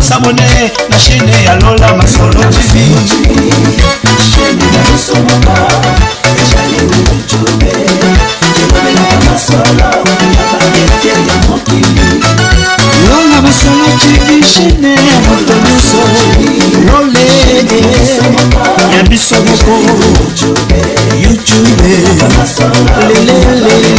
S'abonner na chaîne ya Lola Masolo TV. Chaîne na biso moko ezali YouTube, elobelaka masolo ya bayete ya mokili. Lola Masolo TV, chaîne ya moto nyonso. Lole ya biso moko YouTube. Lele lele.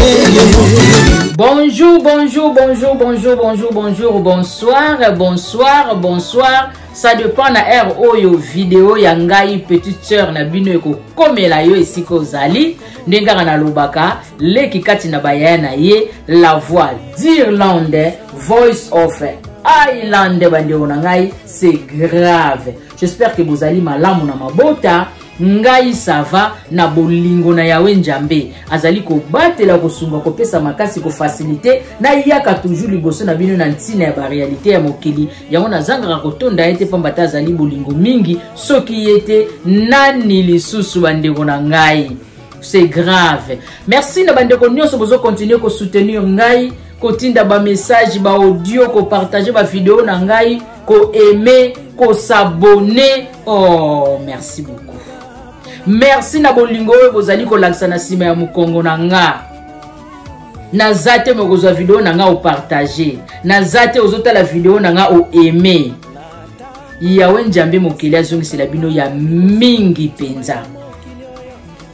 Bonjour, bonjour, bonjour, bonjour, bonjour, bonjour, bonsoir, bonsoir, bonsoir. Ça dépend na heure oyo vidéo ya ngai petite sœur na bino ekokomela yo esika ozali. Ndenge kaka nalobaka, leki kati na bayaya na ye, la voix d'Irlande, voice of Ireland, bandeko na ngai, c'est grave. J'espère que bozali malamu na mabota. Ngai ça va na bolingo na Yahweh Njambe azali kobatela, kosunga, kopesa makasi, kofacilite. Nayaka toujours liboso na bino na ntina ya ba réalité ya mokili yango, nazangaka kotonda ye te, pamba te azali bolingo mingi. Soki ye te, nani lisusu? Bandeko na ngai, c'est grave. Merci na bandeko nyonso bozo continuer kosoutenir ngai, kotinda bamessage, baaudio, kopartage bavideo na ngai, koaime, kosabone. Oh, merci beaucoup, merci na bolingo oyo bozali kolakisa na nsima ya mokongo na nga. Naza te mokozwa video na nga opartage, naza te ozotala video na nga oaime. Yawe Njambe mokeli azongisela bino ya mingi mpenza.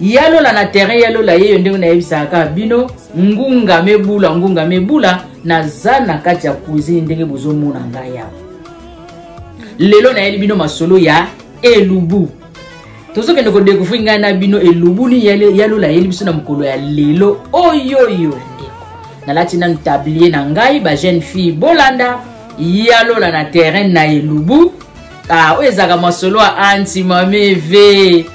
Yalola na terrain, yalola yeyo ndenge nayebisaka kaka bino, ngunga mebula, ngunga mebula. Naza na kati ya cuisine ndenge bozomona ngai awa. Lelo nayeli bino masolo ya elubu. Tozokende kodécouvrir ngai na bino elubu nini yalola ayeli biso na mokolo ya lelo oyoyo. Ndeko, nalati nanu tablier na ngai. Ba jeune fille, bolanda yalola na terrain na elubu. Ah, oyo ezalaka masolo ya anti mame ve.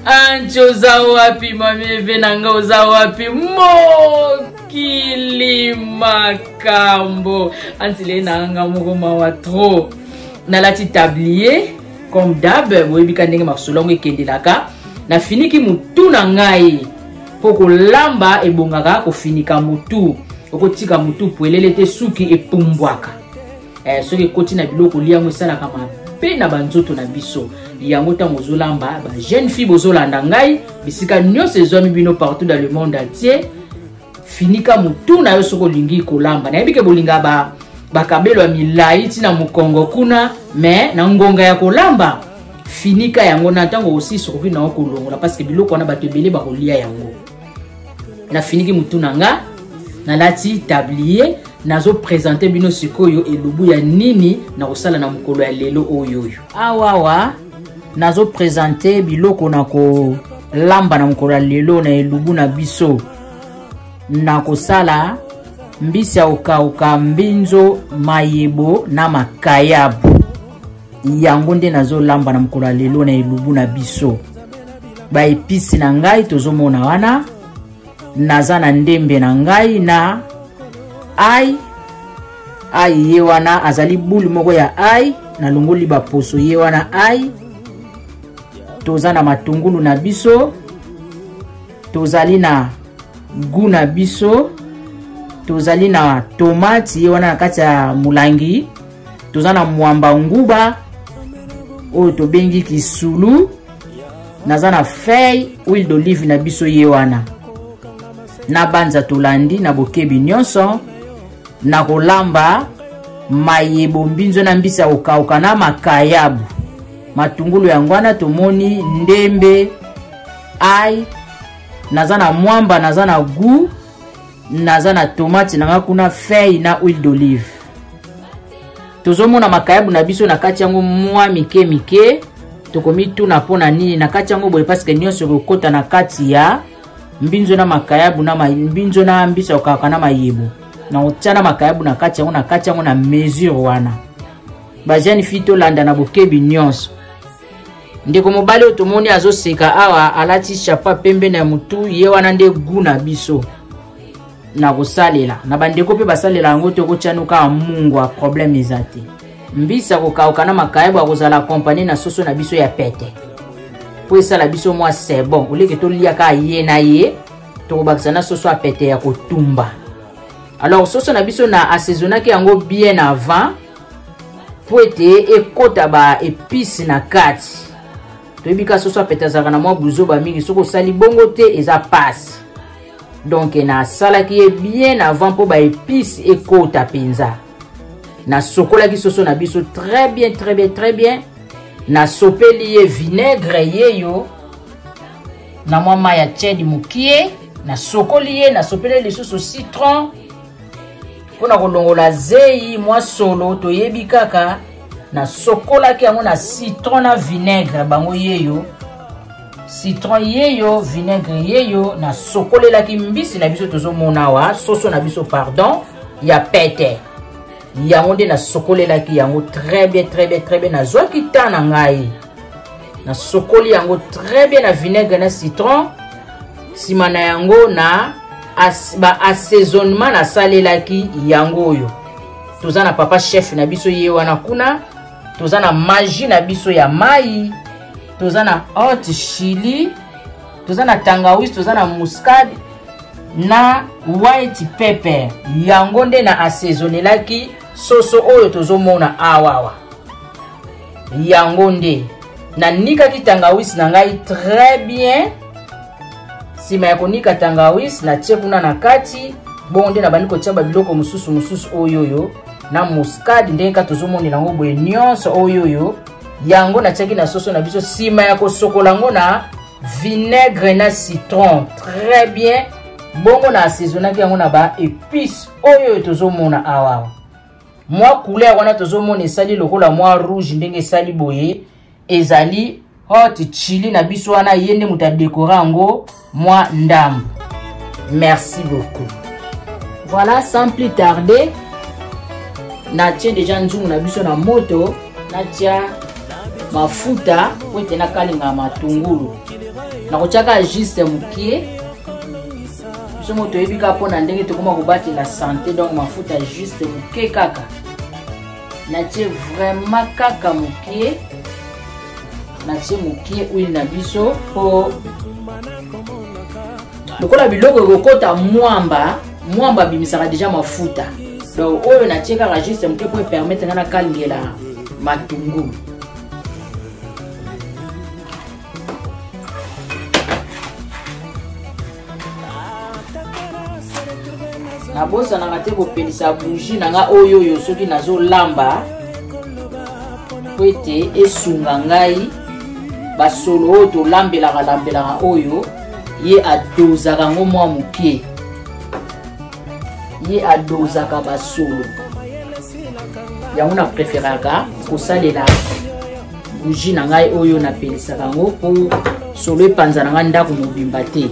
Anti, oza wapi? Mame ve na ngai, oza wapi? Mokili makambo, anti lei na nga moko, mawa trop. Nalati tablier comme d'hab, boyebi ka ndenge masolo yango ekendelaka. Nafiniki motu na ngai mpo kolamba ebongaka kofinika motu. Okotika motu pwelele te, suki epumbwaka. Soki ekoti na biloko lia yango, esalaka mabe na banzoto na biso. Yango ntango ozolamba, ba jeune fille bozolanda ngai bisika nyonso ezwami bino partout dans le monde entier, finika motu na yo soki olingi kolamba. Nayebi ke bolinga ba bakabelo ya milai ntina mokongo kuna, me na ngonga ya kolamba finika yango. Na ntango osisi, okoki nango kolongola, parce que biloko wana bato ebele bakolia yango. Nafiniki motu na nga, nalati tablier, nazoprésente bino sikoyo elubu ya nini na kosala na mokolo ya lelo oyo. Oyo awawa nazoprésente biloko na kolamba na mokolo ya lelo na elubu na biso. Na kosala mbisi ya kokauka, mbinzo, mayebo na makayabu. Yango nde nazolamba na mokolo ya lelo na elubu na biso. Baépices na ngai tozomona wana, naza na ndembe na ngai na ail. Ail ye wana, azali boule moko ya ail, nalongoli baposo. Ye wana ail. Toza na matungulu na biso, tozali na goût na biso, tozali na tomate ye wana na kati ya molangi, toza na mwamba nguba oyo tobengi kisulu, naza na feuille huile d'olive na biso ye wana. Na banza tolandi na bokebi nyonso na kolamba mayebo, mbinzo na mbisi ya kokauka na makayabu, matungulu. Yango wana tomoni ndembe, ail, naza na mwamba, naza na goût, naza na tomate na nga kuna, feuille na huile d'olive. Tozomona makayabu na biso na kati yango mwa mike mike. Tokomituna mpo na nini na kati yango boye, parce que nyonso ekokɔta na kati ya mbinzo na makayabu na mbinzo na mbisi ya kokaka na mayebo. Na kotia na makayabu na kati yango, na kati yango na mesure wana. Bajeune fille, tolanda na bokebi nyonso. Ndeko mobali oyo tomoni azoseka awa, alati chapeau pembe na mutu, ye wana nde goût na biso na kosalela. Na bandeko mpe basalela yango te, okotia kaka mungwa, problème eza te. Mbisi ya kokauka na makayabu akozala accompagné na soso na biso ya pete mpo esala biso mwa c'est bon. Oleke tolia kaka ye na ye, tokobakisa na soso ya pete ya kotumba. Alors soso na biso na assaisonnaki yango bien avant. mpo ete ekota ba epice na kati. Toyebi ka soso apete azalaka na mwa buzoba mingi, soki osali bongo te eza pasi. Donc nasalaki ye bien avant mpo ba epice ekota mpenza. Nasokolaki soso na biso très bien, très bien, très bien. Nasopeli ye vinaigre yeyo na mwa mai ya tiède mokie, nasokoli ye, nasopeli ye lisusu citron mpona kolongola zei mwa solo. Toyebi kaka nasokolaki yango na citron na vinaigre, bango yeyo citron yeyo vinaigre yeyo. Nasokolelaki mbisi na biso tozomona awa, soso na biso pardon, ya pete yango nde nasokolelaki yango très bien, très bien, très bien. Nazwaki temps na ngai, nasokoli yango très bien na vinaigre na citron. Nsima na yango na ba assaisonnement nasalelaki yango oyo. Toza na papa chef na biso ye wana kuna, toza na magie na biso ya mai, toza na hot chili, toza na tangawisi, toza na muscade na white pepper. Yango nde na assaisonnelaki soso oyo tozomona awawa. Yango nde nanikaki tangawisi na ngai très bien. Nsima ya konika tangawisi, natie kuna na kati. Bongo nde nabandi kotia babiloko mosusu mosusu oyo oyo na muscade, ndenge kaka tozomonela yango boye nyonso oyo oyo. Yango natiaki na soso na biso nsima ya kosokola yango na vinaigre na citron très bien. Bongo na assaisonnaki yango na ba épices oyo oyo tozomona awa. Mwa couleur wana tozomona esali lokola mwa rouge ndenge esali boye, ezali hot chili na biso wana, ye nde moto adekora yango mwa ndambo. Merci beaucoup. Voilà, sans plus tarder, natie deja nzungu na biso na moto, natia mafuta po ete nakalinga matungulu. Nakotiaka juste mokie, biso mo toyebi kaka mpona ndenge tokoma kobatela sante, donc mafuta juste moke kaka natie, vraiment kaka mokie, natie mokie huile na biso mpo lokola biloko ekokota mwamba, mwamba abimisaka deja mafuta. Donc oyo natie kaka juste moke mpo epermettre nga nakalingela matungulu. Nabosanaka te kopelisa bougie na nga oyo oyo soki nazolamba, po ete esunga ngai basolo oyo tolambelaka lambelaka oyo. Ye adozaka yango mwa moke, ye adozaka basolo yango. Na preferaka kosalela bougie na ngai oyo napelisaka yango mpo solo epanza na ngai ndako mobimba te.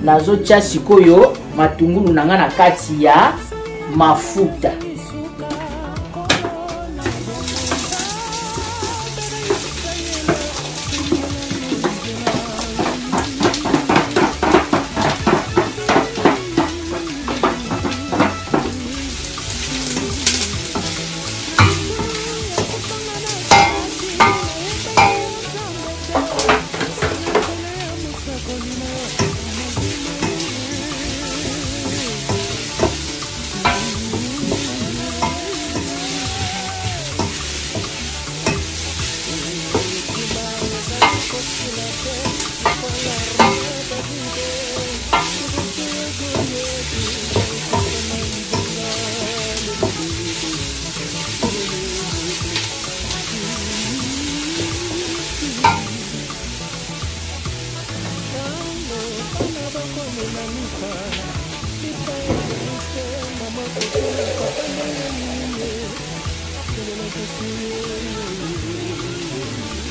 Nazotia sikoyo matungulu na ngai na kati ya mafuta.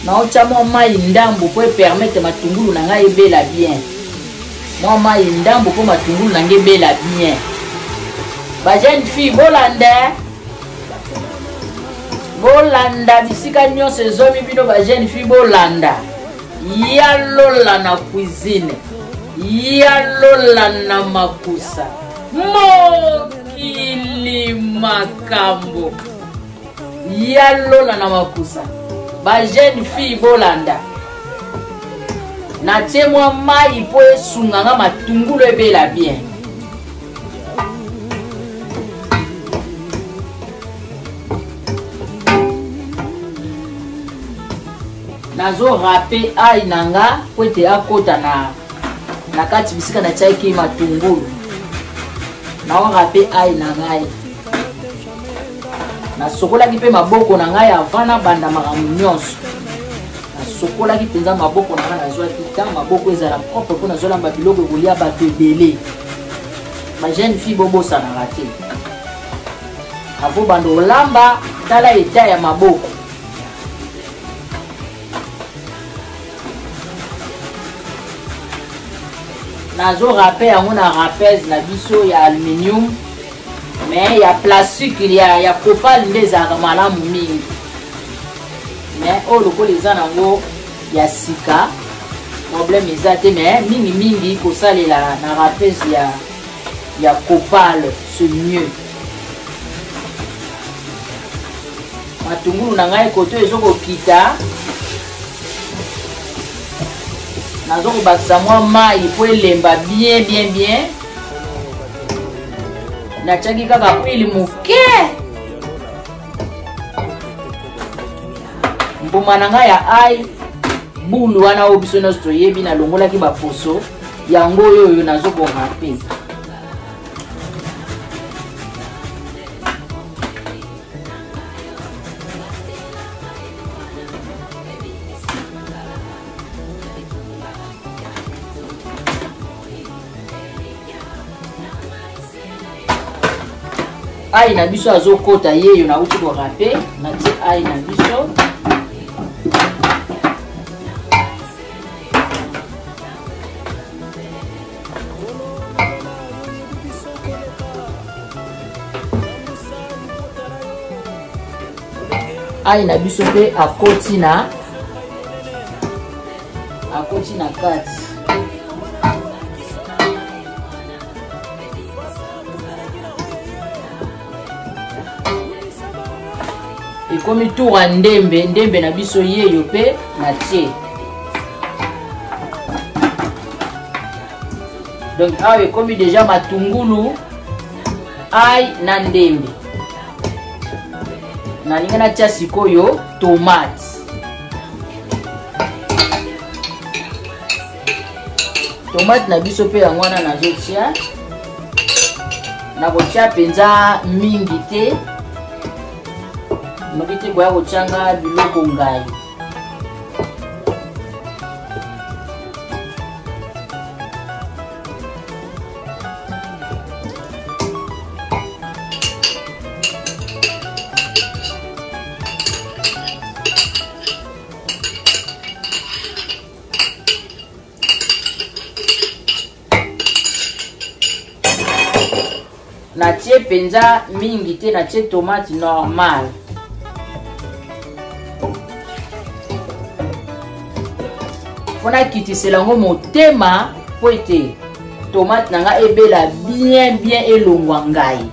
Naotya mwa mai ndambo mpo epermettre matungulu na ngai ebela bien. Mwa mai ndambo mpo matungulu na ngai ebela bien. Ba jeune fille, bolanda, bolanda bisika nyonso ezomi bino. Ba jeune fille, bolanda ya Lola na cuisine, ya Lola na makusa, mokili makambo ya Lola na makusa. Ba jeune fille, bolanda. Natie mwa mai mpo esunga nga matungulu ebela bien. Nazo râper ail na nga po ete akota na kati bisika natiaki matungulu. Nao râper ail na ngai. Nasokolaki mpe maboko na ngai avant nabanda makambo nyonso. Nasokolaki mpenza maboko na ngai, nazwaki temps maboko ezala propre mpo nazolamba biloko ekolia bato ebele. Ba jeune fille bobosanaka te. Avant bando olamba, tala etat ya maboko. Nazo râper yango na râpeuse na biso ya aluminium, mais ya plastique ya copal nde ezalaka malamu mingi. Mais oyo lokola eza nango ya sika, problème eza te, mais mingi mingi kosalela na râpeuse ya copal, c'est mieux. Matungulu na ngai koto ezokokita, nazokobakisa mwa mai po elemba bien bien bien. Natiaki kaka huile moke. Mbuma na ngai ya ail bulu wana oyo biso nyonso toyebi, nalongolaki baposo yango oyo oyo nazokorape. Ail na biso azokota yeyo, nauti korape, natie ail na biso. Ail na biso mpe akoti na kati. Ekomi tour ya ndembe, ndembe na biso yeyo mpe natie. Donc awa ekomi déjà matungulu, ail na ndembe. Nalingi natia sikoyo tomate. Tomate na biso mpe yango wana nazotia. Nakotia mpenza mingi te, noki te boya kotianga biloko ngai. Natie mpenza mingi te, natie tomate normale. Mpo nakitisela yango motema mpo ete tomate na ngai ebela bien bien elongwa ngai.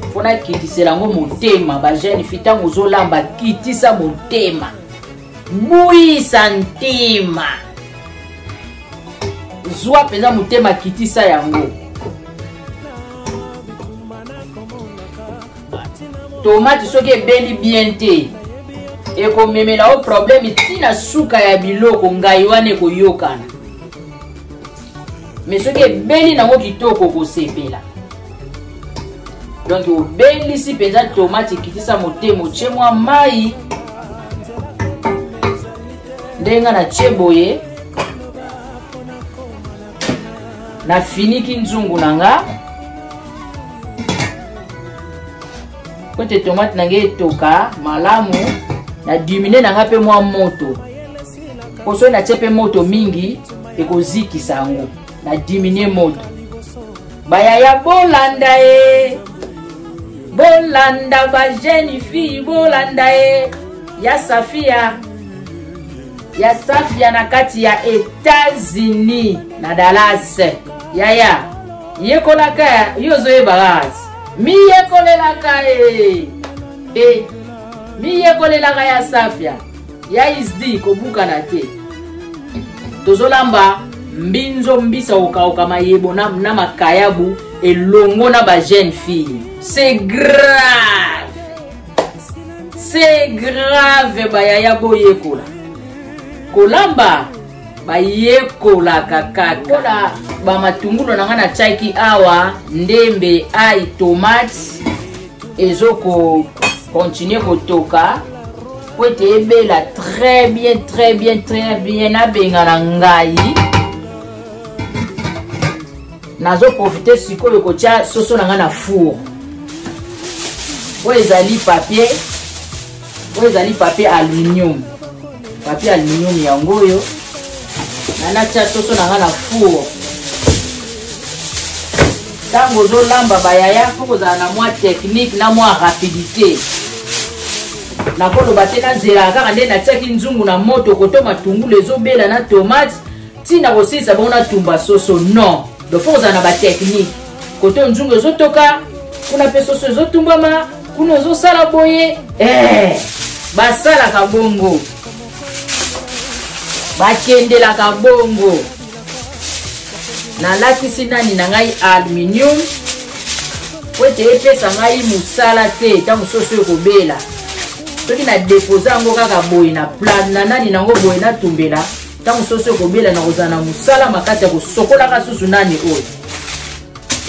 Mpo nakitisela yango motema, ba jeune fille ntango ozolamba kitisa motema, buyisa ntima, zwa mpenza motema, kitisa yango. Tomate soki ebeli bien te ekomemela yo problème ntina suka ya biloko ngai wana ekoyokana. Mais soki ebeli nango kitoko okosepela. Donc obelisi mpenza tomate, ekitisa motema, otie mwa mai ndenge natie boye, nafiniki nzungu na nga po ete tomate na ngai etoka malamu. Na dimine na nga mpe mwa moto, po soki natie mpe moto mingi ekozikisa yango. Na dimine moto. Bayaya bolanda ye, bolanda ba jeune fille, bolanda ye ya Safia, ya Safia na kati ya États-Unis na Dallas. Yaya yekolaka, yo ozoyeba kaka miyekolelaka ye e miyekolelaka ya Safia ya Isdi kobukana te. Tozolamba mbinzo mbisa kokauka mayebo na makayabu elongo na ba jeune fille. C'est grave. C'est grave bayaya, boyekola kolamba, bayekolaka kaka. Kola bamatungulu na ngai natiaki awa, ndembe, ai, tomate ezoko continuer kotoka po ete ebela très bien, très bien, très bien. Nabenga na ngai, nazoprofite sikoyo kotia soso na ngai na four. Oyo ezali papier, oyo ezali papier aluminium, papier aluminium yango oyo na natia soso na ngai na four. Ntango ozolamba bayaya, fo kozala na mwa technique na mwa rapidité. Nakoloba te, nazelaka kaka nde natiaki nzungu na moto koto matungulu ezobela na tomate ntina kosilisa bongo natumba soso. Non, donc fo kozala na batechnique. Koto nzungu ezotoka kuna mpe soso ezotumbama kuna, ozosala boye eh, basalaka bongo, bakendelaka bongo. Nalatisi nani na ngai aluminium po ete epesa ngai mosala te. Ntango soso ekobela, soki na depose yango kaka boye na plan na nani nango boye natumbela, ntango soso ekobela nakozala na mosala makasi ya kosokolaka susu nani oyo.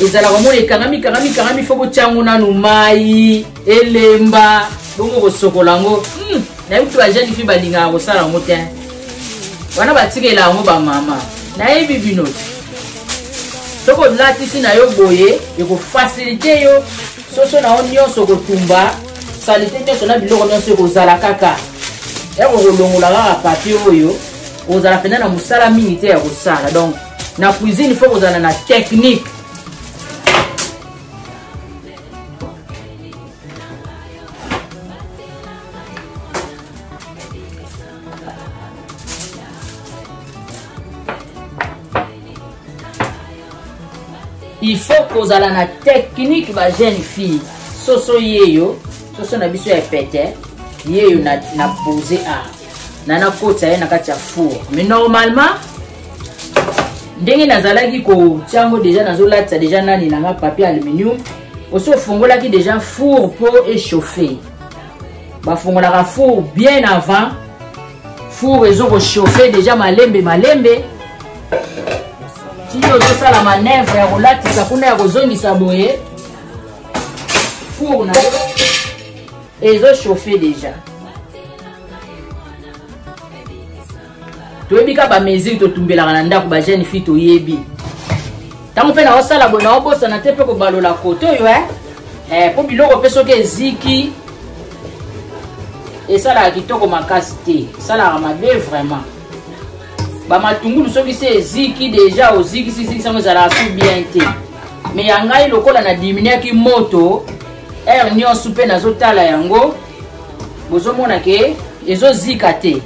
Ezalaka omona ekangami kangami kangami, fo botya yango nanu mai elemba, bongo kosokola yango. Nayebi te, bajeune fille balingaka kosala yango te wana, batikela yango bamama. Nayebi bino te, soki olatisi na yo boye ekofasilite yo soso na yo nyonso kotumba, salite nyonso na biloko nyonso ekozala kaka yako kolongola kaka papier oyo, ozala mpenza na mosala mingi te ya kosala. Donc na cuisine fo kozala na technique. Il faut kozala na technique, ba jeune fille. Soso yeyo, soso na biso ya pete yeyo na, na pose a na nakotisa ye na kati ya four. Mais normalement ndenge nazalaki kotia yango deja, nazolatisa deja nani na nga papier aluminium. Osi ofungolaki deja four mpo echauffe, bafungolaka four bien avant, four ezokochauffe deja malembe malembe tini ozosala manœuvre ya kolatisa kuna, ya kozongisa boye, four na yo ezochauffe deja. Toyebi kaka bamesure totumbelaka na ndako, bajeune fille toyebi. Ntango mpe naosala boye, naobosana te mpe kobalola kote oyo eh, mpo biloko mpe soki eziki esalaka kitoko makasi te, esalaka mabe vraiment. Bamatungulu soki se eziki deja, ozikisi zikisi yango, ezalaka su bien te. Me ya ngai lokola na diminuaki moto heure nyonso mpe nazotala yango, bozomona ke ezozika te,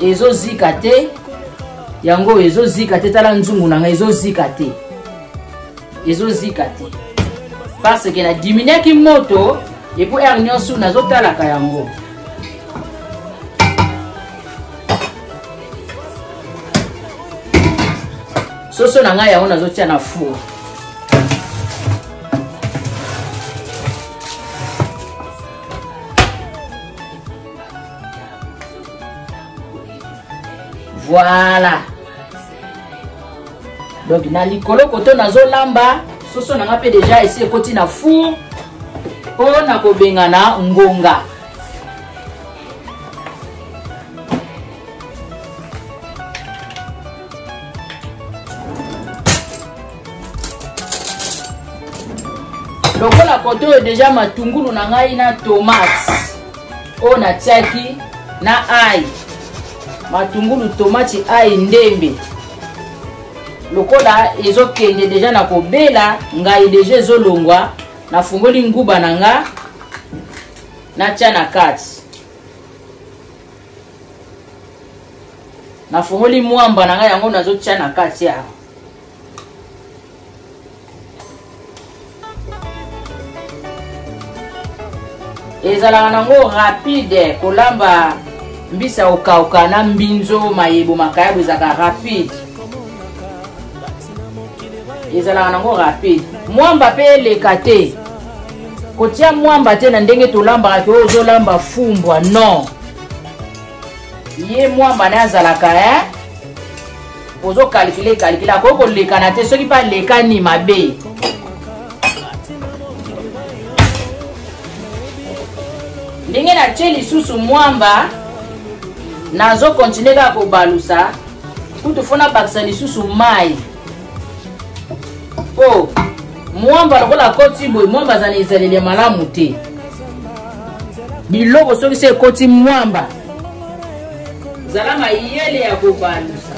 ezozika te. Yango oyo ezozika te, tala nzungu na ngai, ezozika te, ezozika te parce que na diminuaki moto epuis heure nyonso nazotalaka yango. Soso na ngai yango nazotia na four. Voilà, donc na likolo koto nazolamba soso na nga mpe deja esi ekoti na four mpo na kobengana ngonga. Lokola kote oyo deja matungulu na ngai na tomate oyo natiaki na ai, matungulu, tomati, ai, ndembe, lokola ezokende deja na kobela ngai deja ezolongwa, nafungoli nguba na nga natya na kati. Nafungoli mwamba na ngai yango nazotya na kati awa. Ezalaka nango rapide kolamba mbisa okauka na mbinzo, mayebo, makayabo, ezalaka rapide, ezalaka nango rapide. Mwamba mpe eleka te. Kotia mwamba te na ndenge tolambaka ke oyo ozolamba fumbwa, non. Ye mwamba naye azalaka eh? Ozokalkile kalkile, akoki kolekana te, soki mpe alekani mabe. Ndenge natie lisusu mwamba, nazokontinue kaka kobalusa, kutu fo nabakisa lisusu mai mpo mwamba lokola akoti boye, mwamba aza na ezaleli ya malamu te. Biloko soki se ekoti mwamba, zala mayele ya kobalusa,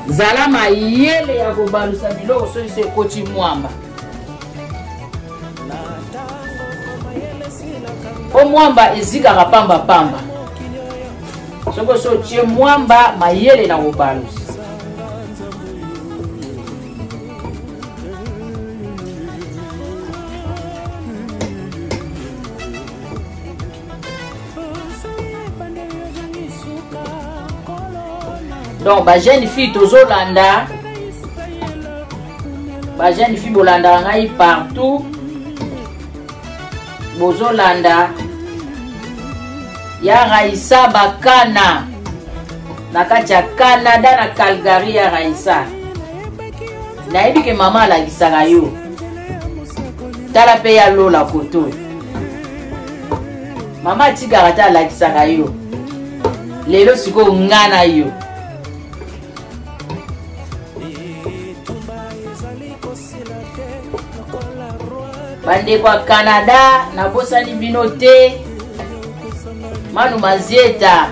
zala mayele ya kobalusa biloko soki se ekoti mwamba, po mwamba ezikaka pamba pamba. Soki osi otie mwamba, mayele na kobalusa. Donc ba jeune fille tozolanda, ba jeune fille bolandaka ngai partout, bozolanda ya Raissa Bakana na kati ya Canada na Calgary. Ya Raissa, nayebi ke mama alakisaka yo, tala mpe ya Lola koto, mama atikaka te, alakisaka yo. Lelo sikoyo nga na yo bandeko ya Canada, nabosani bino te. Manu Mazieta,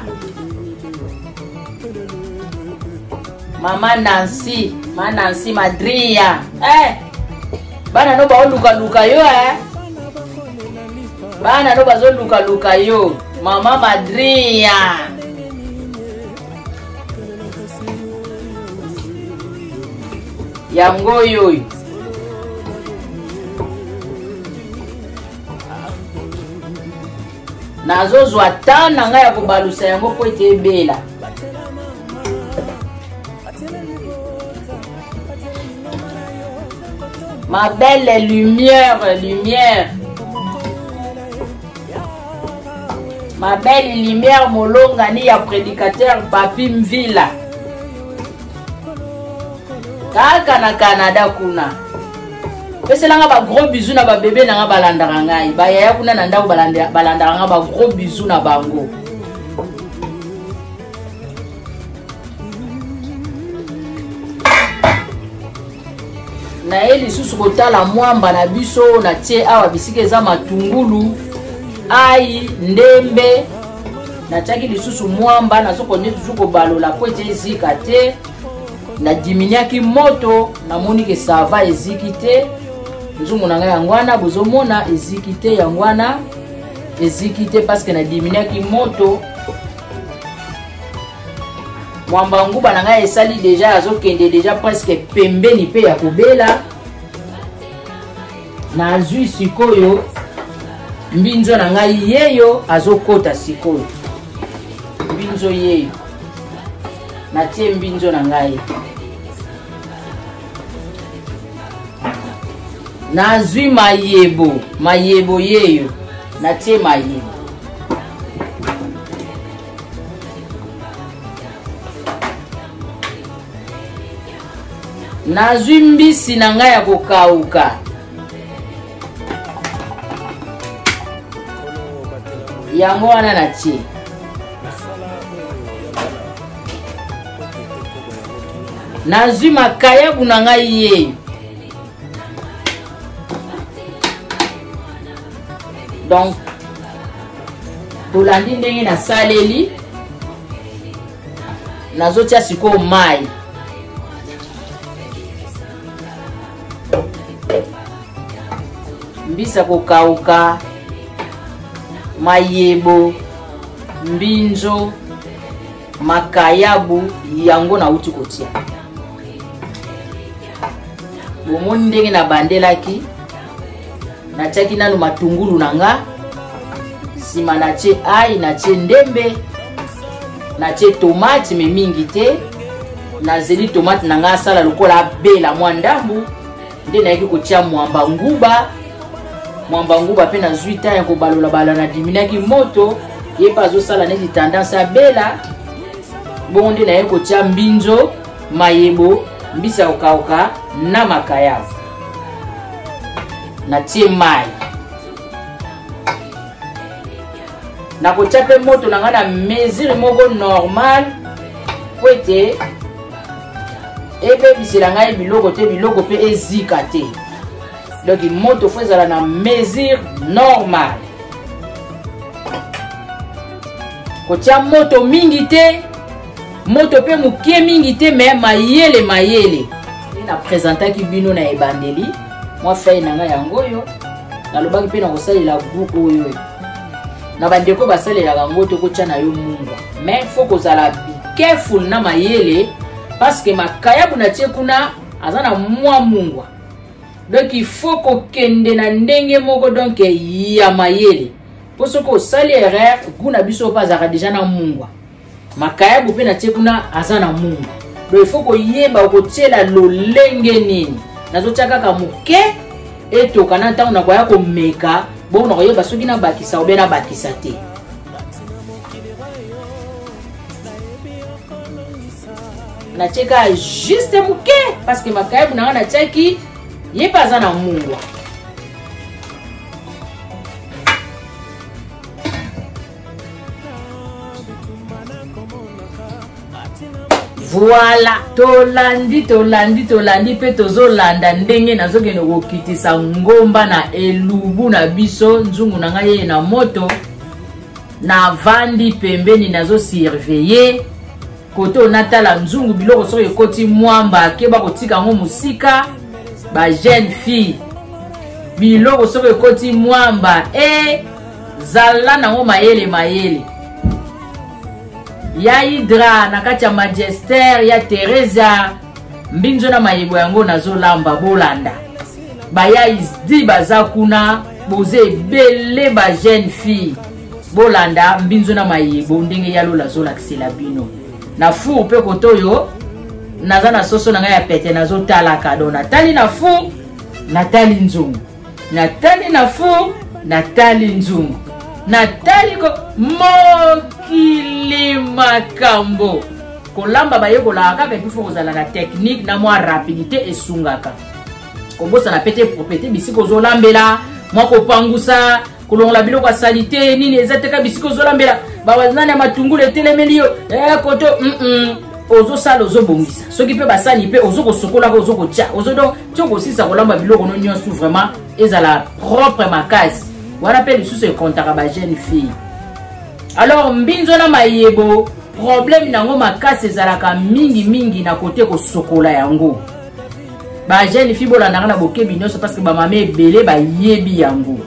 mama Nancy, ma Nancy Madria, eh, bana no baolukaluka yo, eh? Bana no bazolukaluka yo, mama Madria. Yango oyo oyo nazozwa temps na ngai ya kobalusa yango mpo ete ebela. Ma belle lumière, lumière, ma belle lumière molongani ya prédicateur Papi Mvila kaka na Canada kuna, peselanga ba gros bisous na babebe na nga balandaka ngai, bayaya kuna na ndako balandaka nga, ba gros bisous na bango. Naye lisusu kotala mwamba na biso natie awa, bisika eza matungulu, ai, ndembe, natiaki lisusu mwamba. Nazokonde toujours kobalola po ete ezika te. Nadiminiaki moto, namoni ke sava eziki te. Nzungu na ngai yango wana bozomona eziki te, yango wana eziki te parce que nadiminiaki moto. Mwamba nguba na ngai esali deja, azokende deja presque pembeni mpe ya kobela. Nazwi sikoyo mbinzo na ngai, yeyo azokota sikoyo mbinzo, yeyo natie mbinzo na ngai. Nazwi mayebo, mayebo yeyo natie mayebo. Nazwi mbisi na ngai ya kokauka, yango wana natie. Nazwi makayabu na ngai yeyo. Donc tolandi ndenge nasaleli, nazotia sikoyo mai. Mbisa kokauka, mayebo, mbinzo, makayabu, yango nauti kotia. Bomoni ndenge nabandelaki, natiaki nanu matungulu na nga, nsima natie ai, natie ndembe, natie tomate me mingi te. Nazeli tomate na nga asala lokola abela mwa ndambu. Nde nayaki kotia mwamba nguba. Mwamba nguba mpe nazwi temps ya kobalolabala, nadiminaki moto, ye mpe azosala neti tendance abela. Bongo nde naye kotia mbinzo, mayebo, mbisi ya kokauka na makayabu. Natie mai. Nakotia mpe moto na ngai na mesure moko normale po ete ebebisela ngai biloko te, biloko mpe ezika te. Donc moto fo ezala na mesure normale. Kotia moto mingi te, moto mpe mokie mingi te, mais mayele mayele. Na présentaki bino na ebandeli mwa feuille na ngai yango oyo nalobaki mpe na kosalela goût oyo na bandeko basalelaka yango te, kotia na yo mungwa, mais faut kozala be careful na mayele parce que makayabu na tie kuna aza na mwa mungwa, donc il faut kokende na ndenge moko donc ya mayele, mpo soki osali erreur goût na biso mpe azalaka déjà na mungwa, makayabu mpe na tie kuna aza na mungwa, donc il faut koyeba okotiela lolenge nini. Nazotia kaka moke etoka na ntango nakoya komeka, bongo nakoyeba soki nabakisa obe nabakisa te. Natie kaka juste moke parce que makayabu na nga natiaki ye mpe aza na mungwa. Voilà, tolandi tolandi tolandi mpe tozolanda ndenge nazokende kokitisa ngomba na elubu na biso. Nzungu na ngai yeye na moto, navandi pembeni nazosurveille kote oyo natala nzungu, biloko soki ekoti mwamba keba kotika yango mosika. Ba jeune fille, biloko soki ekoti mwamba e zala nango mayele mayele. Ya Hydra na kati ya Magister ya Teresa mbinzo na mayebo yango nazolamba, bolanda baya isdi baza kuna, boza ebele ba jeune fille, bolanda mbinzo na mayebo ndenge ya Lola azolakisela bino na four. Mpe kote oyo naza na soso na ngai ya pete nazotalaka, donc natali na four, natali nzungu, natali na four, natali nzungu, natali ko mokili makambo. Kolamba bayekolaka kaka, epuis fo kozala na technique na mwa rapidité esungaka. Kobosana pe te propriété bisika ozolambela, mwa kopangusa, kolongola biloko ya salite nini eza teka bisika ozolambela, bawanani ya matungulu etelemeli yo koto ozosala ozobongisa, soki mpe basani mpe ozokosokolaka ozokotia ozodo ti okosilisa kolamba biloko no nyonso vraiment ezala propre makasi. Wana mpe lisusu ekontaka ba jeune fille. Alors mbinzo na mayebo problème nango makasi ezalaka mingi mingi na kote kosokola yango. Ba jeune fille bolandaka na bokebi nyonso parce que bamama ebele bayebi yango,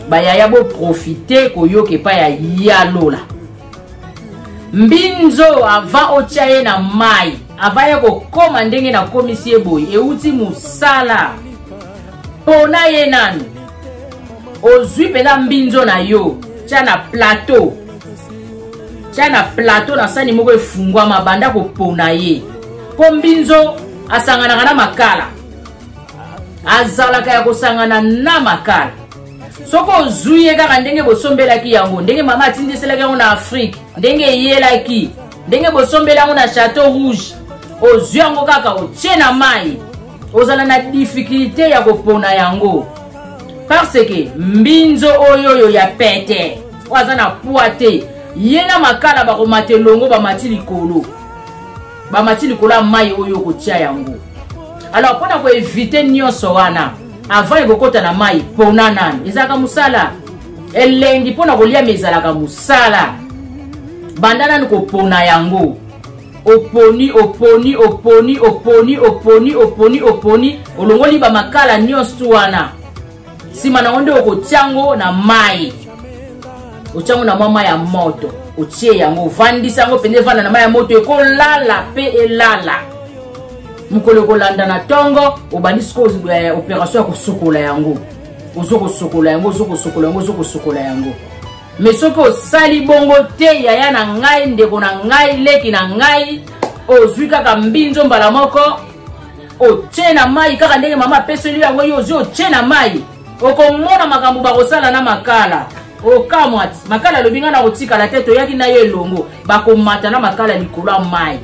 bayaya boprofite koyoka epai ya Yalola. Mbinzo avant otia ye na mai, avant ye kokoma ndenge nakomisi ye boye, euti mosala pona ye nanu. Ozwi mpenza mbinzo na yo, tia na plateau, tia na plateau na sani moko efungwama, banda kopona ye, mpo mbinzo asanganaka na makala, azalaka ya kosangana na makala. Soki ozwi ye kaka ndenge bosombelaki yango, ndenge mama atindiselaki yango na Afrique, ndenge eyelaki, ndenge bosombeli yango na Chateau Rouge, ozwi yango kaka otie na mai, ozala na difficulté ya kopona yango parce que mbinzo oyo oyo ya pete oyo aza na poids te, ye na makala bakomata elongo, bamati likolo, bamati likolo ya mai oyo okotia yango. Alors mpona koevite nyonso wana, avant ekokota na mai, pona nani ezalaka mosala elengi mpona koliama, ezalaka mosala. Banda nani kopona yango, oponi oponi oponi oponi oponi oponi oponi, olongoli bamakala nyonso wana, nsima nango nde okotia yango na mai, otia yango na mwa mai ya moto, otie yango, ovandisa yango mpenza, evanda na mai ya moto, ekolala mpe elala. Mokolo ekolanda na ntongo, obandi sikoyo opération ya kosokola yango, ozo kosokola yango, ozo kosokola yango, ozo kosokola yango. Mais soki osali bongo te, yaya na ngai, ndeko na ngai, leki na ngai, ozwi kaka mbinzo mbala moko. Otie na mai kaka ndenge mama apeseli yango, yo ozwi otie na mai, okomona makambo bakosala na makala. Okamwa ti makala alobi ngai nakotikala te, toyaki na yo elongo. Bakomata na makala likolo ya mai.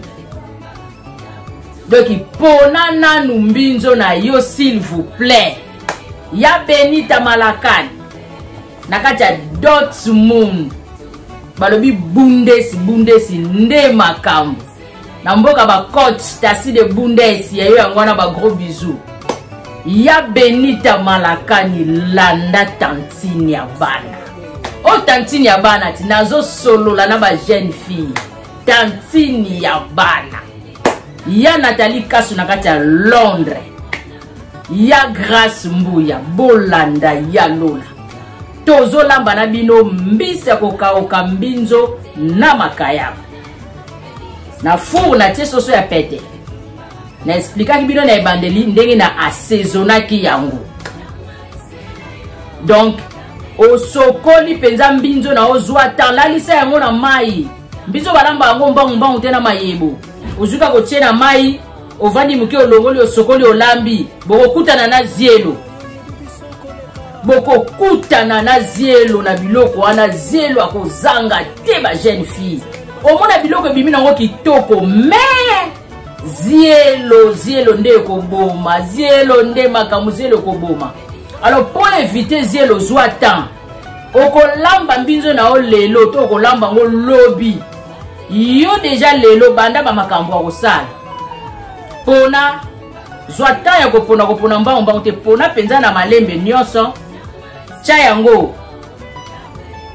Donc pona nanu mbinzo na yo, s'il vous plaît. Ya Benita Malakani na kati ya Dortmund, balobi Bundes, Bundes nde makambo na mboka bacoach tasi de Bundes ya yo yango wana. Bagros bisous ya Benita Malakani. Landa tantine ya bana oyo, tantine ya bana ti nazosolola na bajeune fille. Tantine ya bana ya Nathalie Kasu na kati ya Londres, ya Grace Mbuya, bolanda ya Lola. Tozolamba na bino mbisi ya kokauka, mbinzo na makayaba na four. Natie soso ya pete. Na explikaki bino na ebandeli ndenge na assaisonnaki yango. Donc osokoli mpenza mbinzo na ozwa temps, lalisa yango na mai. Mbinzo balamba yango mbangu mbangu te. Na mayebo ozwi kaka otie na mai, ovandi moke, olongoli, osokoli, olambi. Bokokutana na zielo, bokokutana na zielo na biloko wana. Zielo akozanga te. Ba jeune fille, omona biloko ebimi nango kitoko, mais zielo, zielo nde ekoboma, zielo nde makambo, zielo ekoboma. Alors mpo éviter zielo, zwa temps. Okolamba mbinzo na yo lelo to okolamba yango lobi, yo deja lelo banda bamakambo ya kosala. Mpona zwa temps ya kopona, kopona mbango mbango te, pona mpenza na malembe nyonso. Tya yango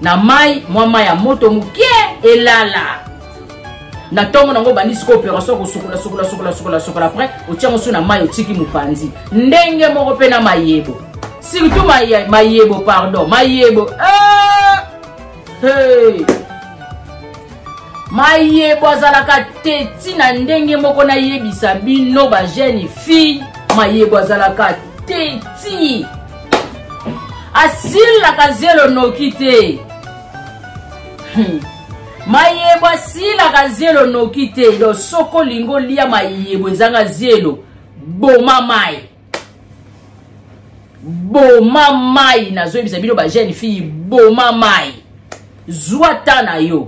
na mai, mwa mai ya moto moke, elala. Na ntongo nango obandi sikoyo opération, kosukola, sukola, sukola, sukola, sukola. Après otia yango so na mai, otiki mopanzi. Ndenge moko mpe na mayebo, surtout mayebo, pardon, mayebo, eh! Hey! Mayebo azalaka te ntina ndenge moko. Nayebisa bino bajeune fille, mayebo azalaka te ti asilaka zelo noki te. Mayebo asilaka zelo noki te. Donc soki olingi olia mayebo ezanga zelo, boma mai, boma mai. Nazoyebisa bino bajeune fille, boma mai, zwa ta na yo.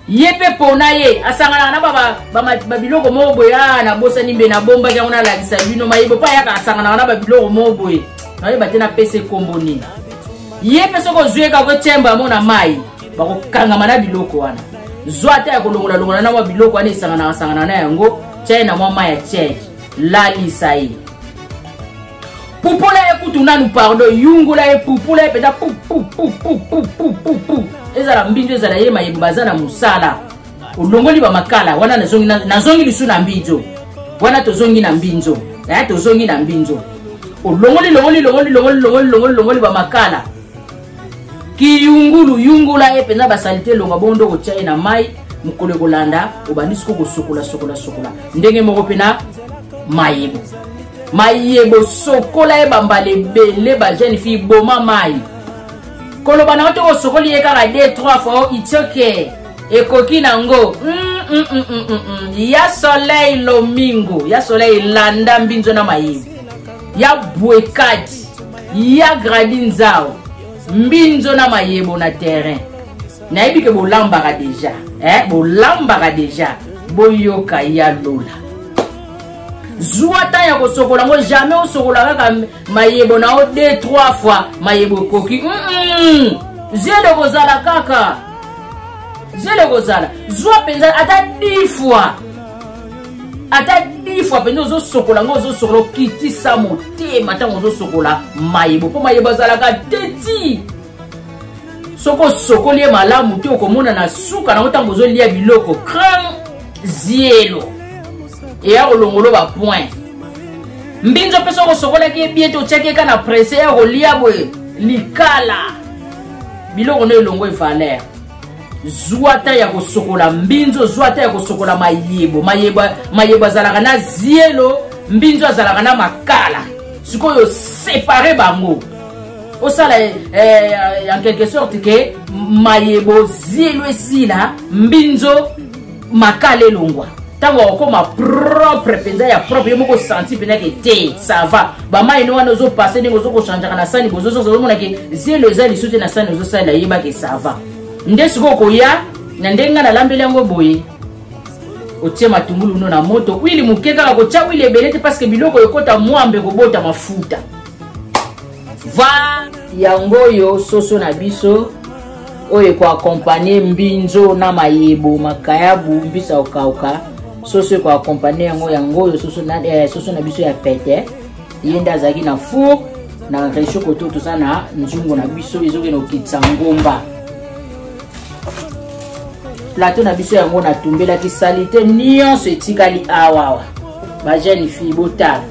Ye mpe pona ye asanganaka na babiloko moko boye. A nabosani mbe nabombaki yango, nalakisa bino mayebo mpo ayaka asanganaka na babiloko moko boye, nayeba te napesa ekombo nini. Ye mpe soki ozwi ye kaka otiemba yango na mai, bakokangama na biloko wana. Zwa ata ya kolongolalongola na mwa biloko wana esanganaka sangana na yango, tia ye na mwa mai ya tiege, lalisa ye, pupola ye kutu nanu, pardon, yungola ye, pupola ye mpenza, pu pu pu pu pu pu pu pu. Ezala mbinzo, ezala ye mayebo, baza na mosala. Olongoli bamakala wana, nazongi, nazongi lisu na mbinzo wana, tozongi na mbinzo, eh, tozongi na mbinzo. Olongoli, longoli, longoli, longoli, longoli, longoli, longoli bamakala, kiyungulu, yungula ye mpenza, basalite elonga bongo nde okotia ye na mai. Mokolo ekolanda obandi siko kosokola, sokola, sokola. Ndenge moko mpe na mayebo, mayebo sokola ye bambala ebele. Bajeune fille, boma mai. Koloba na yo te osokoli ye kaka 2 3 fois, it's okay, ekoki nango. Ya Soleil Lomingo, ya Soleil, landa mbinzo na mayebo ya Bwekadi, ya Gradi Nzao, mbinzo na mayebo na terrain. Nayebi ke bolambaka deja, eh, bolambaka deja. Boyoka ya Lola, zwa temps ya kosokola yango. Jamais osokola kaka mayebo na yo 2 3 fois, mayebo ekoki. Zelo kozala kaka, zelo kozala. Zwa mpenza ata 10 fois, ata 10 fois mpenza ozosokola yango, ozosokola, okitisa motema ntango ozosokola mayebo, mpo mayebo azalaka teti. Soki osokoli ye malamu te, okomona na suka nango ntango ozolia biloko, cran, zielo eya kolongolo bapoint. Mbinzo mpe soki osokolaki ye bien te, otiaki ye ka na presse ya kolia boye, likala biloko no elongo evaleur. Zwa ta ya kosokola mbinzo, zwa ta ya kosokola mayebo. Mayebo, mayebo azalaka na zielo, mbinzo azalaka na makala. Sikoyo separe bango, osala en quelque sorte ke mayebo zielo esila, mbinzo makala elongwa. Ntango akokoma propre mpenza ya propre, yo moko senti mpenza ke te, ça va. Bamai no wana ozopase ndenge ozokochangeaka na sani, bozozoza ozomona ke zelo eza lisusu te na sani ozosalela, yeba ke ça va. Nde sikoyo okoya na ndenge ngai nalambeli yango boye, otie matungulu no na moto, huile moke kaka, kotya huile ebele te parce que biloko ekota mwambe ekobota mafuta. Va yango oyo soso na biso oyo ekoakompagne mbinzo na mayebo, makayabu, mbisa okauka, soso ekoakompagne yango. Yango oyo soso na, soso na biso ya pete, ye nde azalaki na four na rechaud. Koto toza na nzungu na biso ezokende kokitisa ngomba. Plateau na biso yango natumbelaki, salite nyonso etikali awawa. Bajeune fille, botala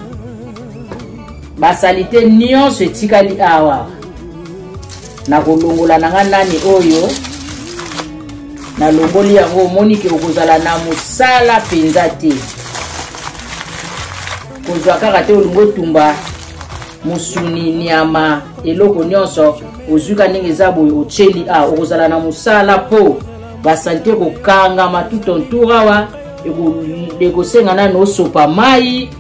basalite nyonso etikali awa. Nakolongola na nga nani oyo nalongoli yango, omoni ke okozala na mosala mpenza te. Kozwa kaka te olingi otumba mosuni, nyama, eloko nyonso ozwi ka ndenge eza boye, otyeli a okozala na mosala mpo basalite ekokangama tout autour awa. Ekosenga nano osopa mai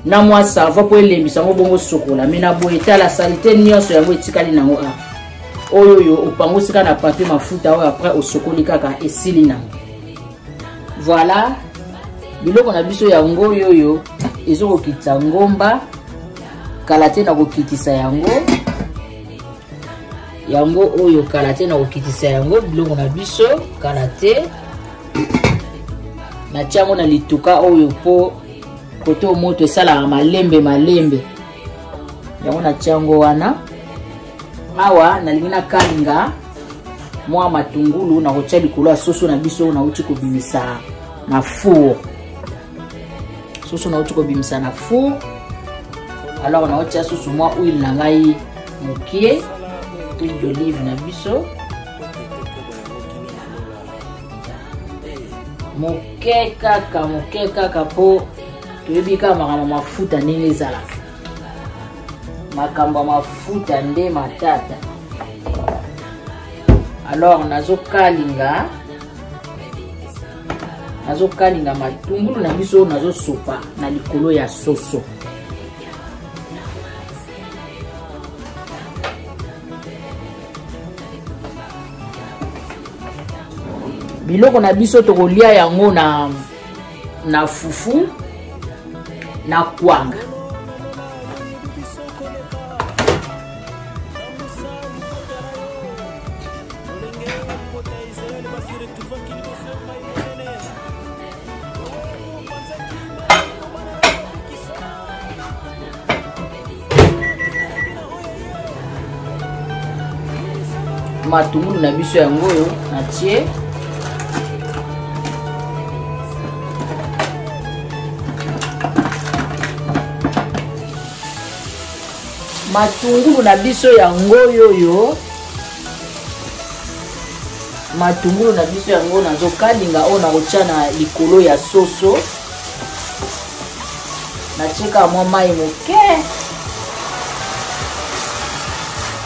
na mwa savon mpo elembisa yango, bongo sokola. Me na boye, tala salite nyonso yango etikali nango a oyo oyo opangusi kaka na papier mafuta oyo, après osokoli kaka, esili nango. Voilà biloko na biso yango oyo oyo ezokokitisa ngomba kala te. Na kokitisa yango, yango oyo kala te, na kokitisa yango biloko na biso kala te. Natia yango na lituka oyo mpo kote moto esalaka malembe malembe. Yango natia yango wana. Awa nalingi nakalinga mwa matungulu na kotia likolo ya soso na biso nauti kobimisa na four. Soso nauti kobimisa na four, alors naotia susu mwa huile na ngai mokie, huile d'olive na biso moke kaka, moke kaka, mpo toyebi kaka makambo mafuta ndenge ezalaka. Makambo ya mafuta nde matata. Alors nazokalinga matungulu na biso oyo nazosopa na likolo ya soso. Biloko na biso tokolia yango na fufu na kwanga. Matungulu na biso yango oyo natie. Matungulu na biso yango oyo, matungulu na biso yango nazokalinga oyo nakotya na likolo ya soso. Natie kaka mwa mai moke,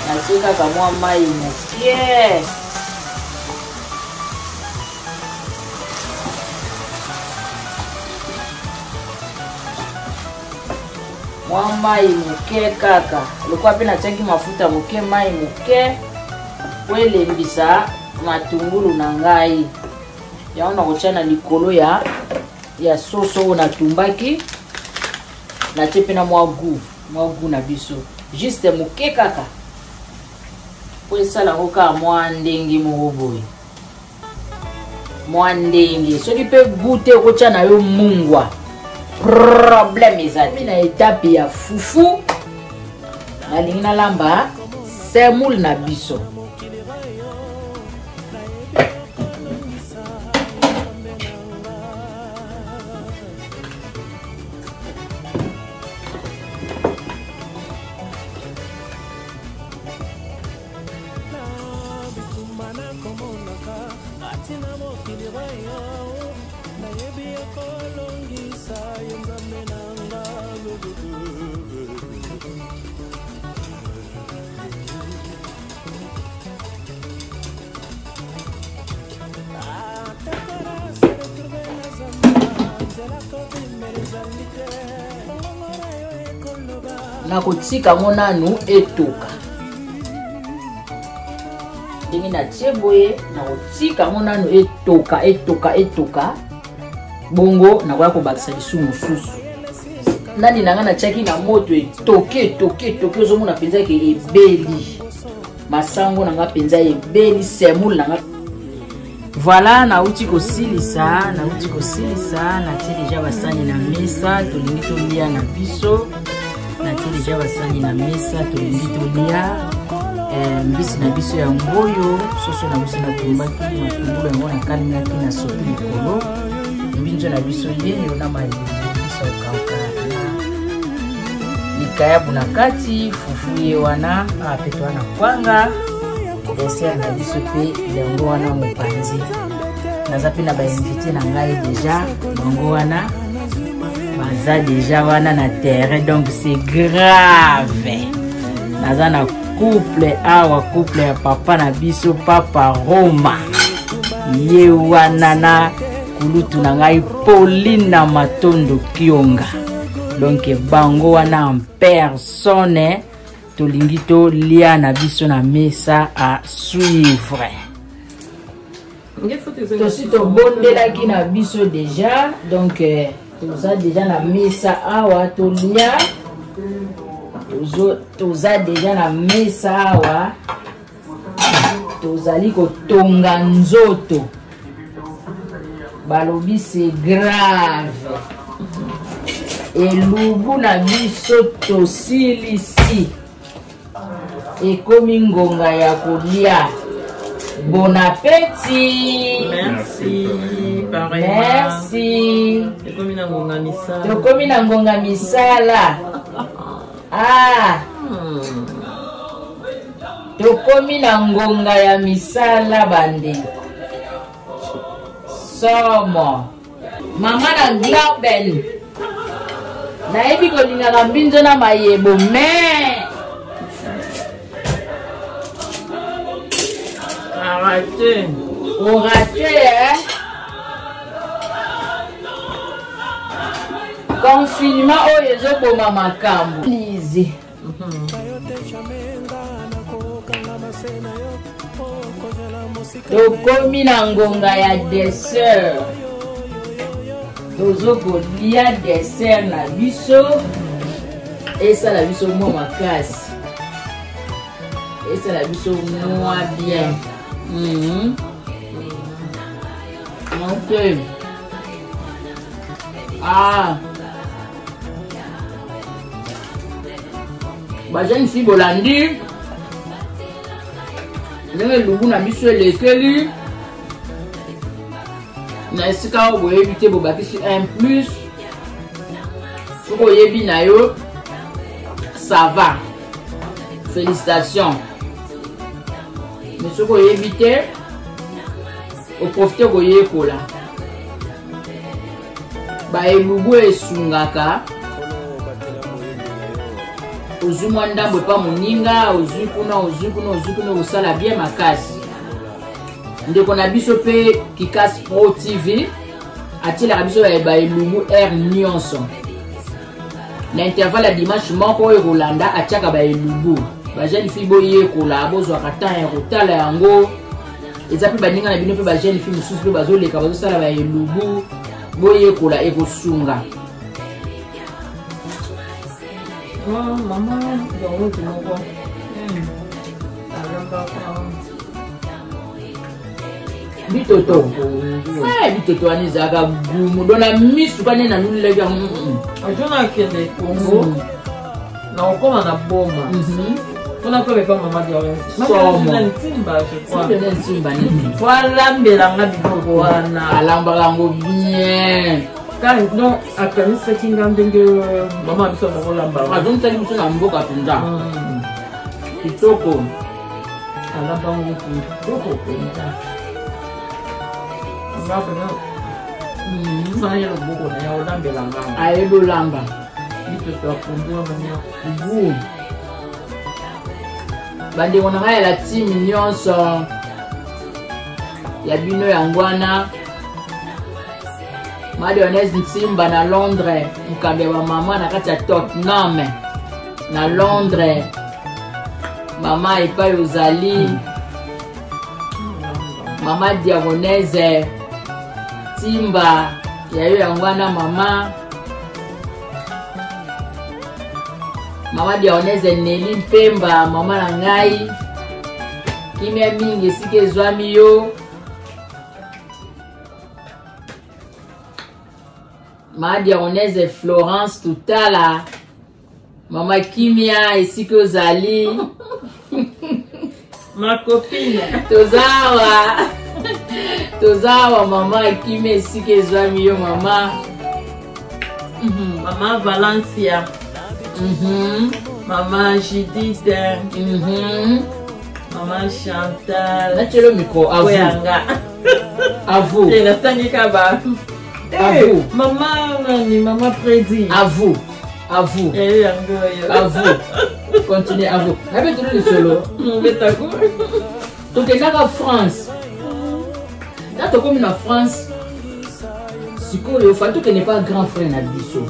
natie kaka mwa mai moke. Mwa mai moke kaka, lokola mpe natiaki mafuta moke, mai moke po elembisa matungulu na ngai. Yango nakotya na likolo ya soso oyo natumbaki. Natie mpe na mwa goût, mwa goût na biso juste moke kaka, po esala yango kaka mwa ndenge moko boye, mwa ndenge. Soki mpe goût te, okotya na yo mungwa, problème eza te. Na etape ya fufu, nalingi nalamba semoule na biso. Atina mokili oyo nayebi ekolongisa yo Nzambe na nga. Nakotika yango nanu etoka ndenge natie boye, nakotika yango nanu etoka etoka etoka, bongo nakoya kobakisa lisusu mosusu. Nani na ngai natiaki na moto etoki etoki etoki, ozomona mpenza ke ebeli masango na ngai mpenza, ebeli semoule na ngai. Voilà, nauti kosilisa, nauti kosilisa, natie deja basani na mesa, tolingi tolia na biso. Natie deja basani na mesa, tolingi tolia. Mbisi na biso ya ngoyo, soso na biso natumbaki, matungulu yango nakalingaki na soki likolo, mbinzo na biso yeyo na mayebo biso okauka na likayabu na kati, fufu ye wana, ape to wana kwanga, dessert na biso mpe yango wana mopanzi. Naza mpe na bainvité na ngai deja, bango wana baza deja wana na terrain, donc c'est grave. Naza na couple awa, couple ya papa na biso, papa Roma ye wana na kulutu na ngai Pauline na Matondo Kionga. Donc bango wana en personne, tolingi tolia na biso na mesa. À suivre. Tosi tobondelaki na biso déjà, donc toza déjà na mesa awa tolia, toza déjà na mesa awa, tozali kotonga nzoto. Balobi c'est grave, elubu na biso tosilisi, ekomi ngonga ya kolia. Bon appétit. Merci. Merci. Ekomi na ngonga misala. Tokomi na ngonga misala. Ah. Tokomi na ngonga ya misala, bandeko. Somo. Mama na Glauben. Nayebi kolingaka mbinzo na mayebo, mais Arrêtez. Oraté, hein? Confinement oyo ezoboma makambo. Lise. Tokomi na ngonga ya dessert, tozokolia dessert na biso, esala biso mwa makasi, esala biso mwa bien. Ok. Ah, bajeune fille, bolandi ndenge elubu na biso elekeli na esika oyo boyebi te, bobakisi un plus. Soki oyebi na yo, ça va, félicitations, mais soki oyebi te, oprofite koyekola. Baelubu esungaka, ozwi mwa ndambo epa moninga, ozwi kuna, ozwi kuna, ozwi kuna, okosala bien makasi. Ndeko na biso mpe Kikas Pro TV atielaka biso baelubu aire nyonso na intervalle ya dimanche moko oyo kolanda, atiaka baelubu. Bajeune fille, boyekola, bozwaka temps ya kotala yango. Eza mpe baninga na bino mpe bajeune fille mosusu mpe bazoleka, bazosala baelubu, boyekola, ekosunga. Mama yango moko alambaka. Bitoto, bitoto wana ezalaka gumu do na misu kane na nulelaki yango. Ajo nakende Congo, nakokoma na Boma mpona kobepa mama Somo. na Ntimba, je crois. Nde Ntimba nini? Po alambelanga biloko wana. Alambaka yango bien. Donc akanisaki nga ndenge mama biso nakolamba. Azongisaki biso na mboka mpenza, kitoko. Alamba yango kitoko mpenza, nga pena sana ye loboko na ye olambelanga. Ayebi olamba. Bitoto ya pondu wana gu. Bandeko na ngai ya la team nyonso, ya bino yango wana. Madionese Nsimba na Londres, mokambi ya bamama na kati ya Tottenham na Londres. Mama epai ozali, mama Diagonese Timba ya yo yango wana mama. Mama Diagonese Nelly Mpemba, mama na ngai, kimia mingi esika ezwami yo. Mama Diagonese Florence Tutala, mama kimia esika ozali. Ma copine. Toza awa, toza awa mama kimia esika ezwami yo mama. Mama Valencia. Mama Judith. Mama Chantal. Natielo micro à vous. Oyanga. À vous. Et natangi kaba. À vous. Mama nani, mama Prédi. À vous. À vous. Eh yango yo. À vous. Continuez à vous. Nabe tolo lisolo. Mbetako. Tokendaka France. Na tokomi na France. Sikoyo fa tokende pa grand frère na biso.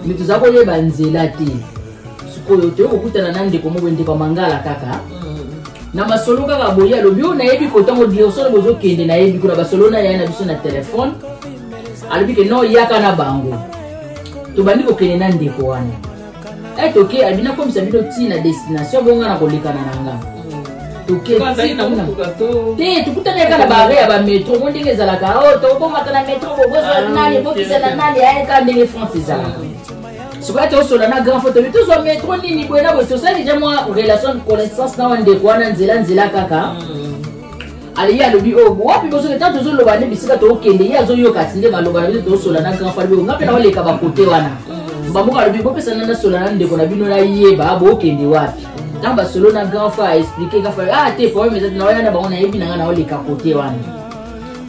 Mais toza koyeba nzela te. Sikoyo toyei kokutana na ndeko moko, ndeko ya mangala kaka. Na masolo kaka boye alobi oyo nayebi kotango direction bozokende nayebi kuna basolo na yaya na biso na telefone. Alobi ke non, yaka na bango. Tobandi kokende na ndeko wana. Eh, toke abi nakomisa bino ti na destination bonga na kolekana na nga. Toke ti kuna. Te tokutani kaka na bare ya ba metro ngo ndenge ezalaka. Oh, tokomata na metro bobozwa nani, bokisa na nani, aye kaka ndenge France ezalaka. Sikoyo tosola na grand photo, tozwa metro nini boye na boye, tosali deja mwa relation connaissance na wa ndeko wana nzela nzela kaka. Ale ye alobi oyo wapi bosoki ntango tozoloba nde bisika tokende, ye azoyoka ti nde maloba na biso tosola na grand frère, nga mpe naoleka bakote wana. Bamoko alobi bopesa na nasola na ndeko na bino nayeba bokende wapi. Ntango basolo na grand frère aexplike grand frère, ah te problème eza te, naoya na bango nayebi na nga naoleka kote wana.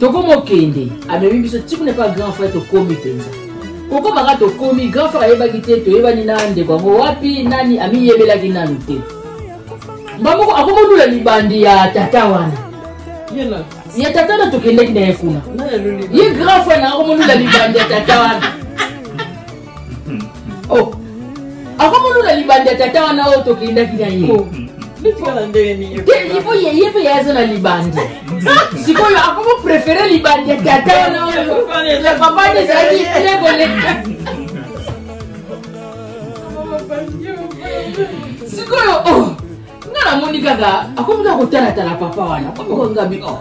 Tokomokende amemi biso ti kuna epa grand frère, tokomi mpenza kokomaka tokomi grand frère ayebaki te toyebani na ndeko yango wapi nani amiyebelaki nanu te. Bamoko akomolula libandi ya tata wana. Ya tata na tokendaki na ye kuna. Ye grand frère na akomolula libandi ya tata wana. Oh. Akomolula libandi ya tata wana oyo tokendaki na ye. Te, il faut ye ye mpe ye aza na libandi. Sikoyo akomo préféré libandi ya tata wana oyo. Ya papa nde ezalaki bien koleka. Sikoyo oh nga namoni kaka akomi kaka kotalatala papa wana akomi kongabi oh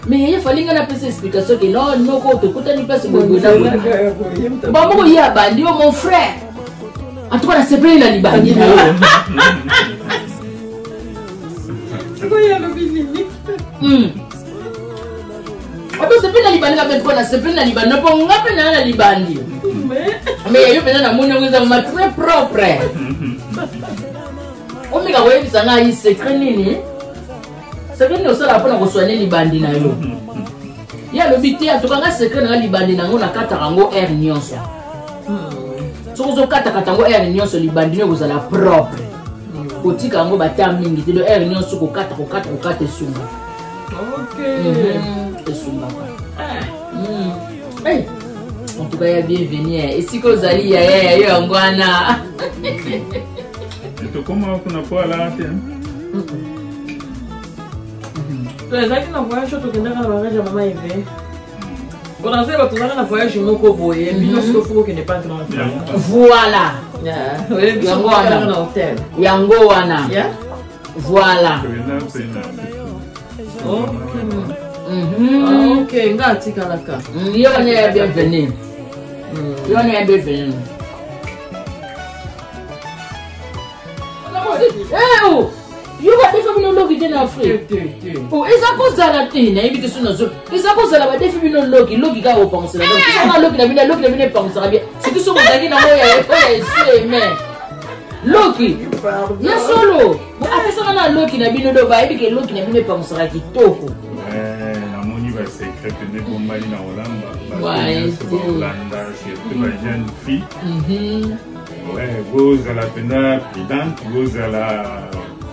mais yeye fali nga napesa explication ke non noko tokutani place boye na boye. Bamoko ye abandi yo mon frère en tout cas nasepeli na libandi na yo. Sikoyo alobi nini? Oto sepeli na libandi nga mpe mpo nasepeli na libandi mpo nga mpe naa na libandi. Mais yayo mpenza namoni yango eza ma très propre. Omeka koyebisa ngai secret nini? Secret nini osalaka mpona kosoigne libandi na yo? Ye alobi te, en tout cas nga secret na nga libandi na yango nakataka yango heure nyonso. Soki ozokatakata yango heure nyonso libandi no ekozala propre. Kotika yango bata mingi te, do heure nyonso kokata kokata kokata esunga. Esungaka. Hey. En tout cas, ya bienvenue. Esika ozali yaya ya yo yango wana. Tokoma kuna po alaka te. Tozalaki na voyage oyo tokendaka na mariage ya mama Eve. Bon, nazoyeba tozalaka na voyage moko boye, bino sikoyo fo kokende pa grand frère. Voilà. Yeah. Yango wana. Na hotel. Yango wana. Yeah. Voilà. Tokenda mpe na Ok, nga atikalaka. Yo wana ya bienvenue. Yo wana ya bienvenue. Eh oh! Yo badefi bino loki te na Afrique. Oh, eza kozala te, nayebi te so nazo. Eza kozala badefi bino loki, loki kaka kopangisela loki. Kaka loki na bino, loki na bino epangisaka bien. Surtout soki ozalaki na oyo ya oyo ya eseme. Loki. Ya solo. Bo apesaka na loki na bino do bayebi ke loki na bino epangisaka kitoko. Namoni ba secret mpenza ebombani na kolamba. Ouais, Bato nyonso bakolanda, surtout ba jeune fille. Ouais, bozala mpenza prudente, bozala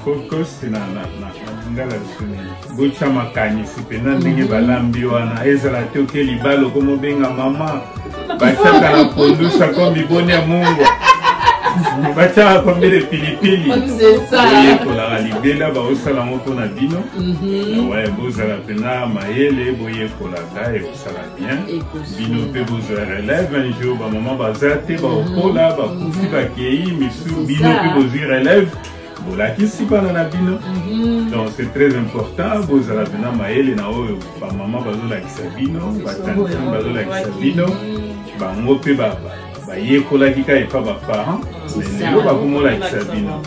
focus na na na lingala biso nini. Botya makanisi mpenza ndenge balambi wana, ezala te oke libala okomobenga mama. Batiaka na pondu sakombi boni ya mungwa, batiaka combien de pilipili. Boyekolaka libela, baosala yango mpona bino. Ouais, bozala mpena mayele, boyekolaka, ekosala bien. Bino mpe bozwa relève un jour. Bamama baza te, baokola, bakufi, bakei misu, bino mpe bozwi relève, bolakisi bana na bino. Donc c'est très important, bozala mpena mayele na oyo bamama bazolakisa bino, batantine bazolakisa bino. Bango mpe bayekolaki kaka epa baparent, mais lelo bakomolakisa bino.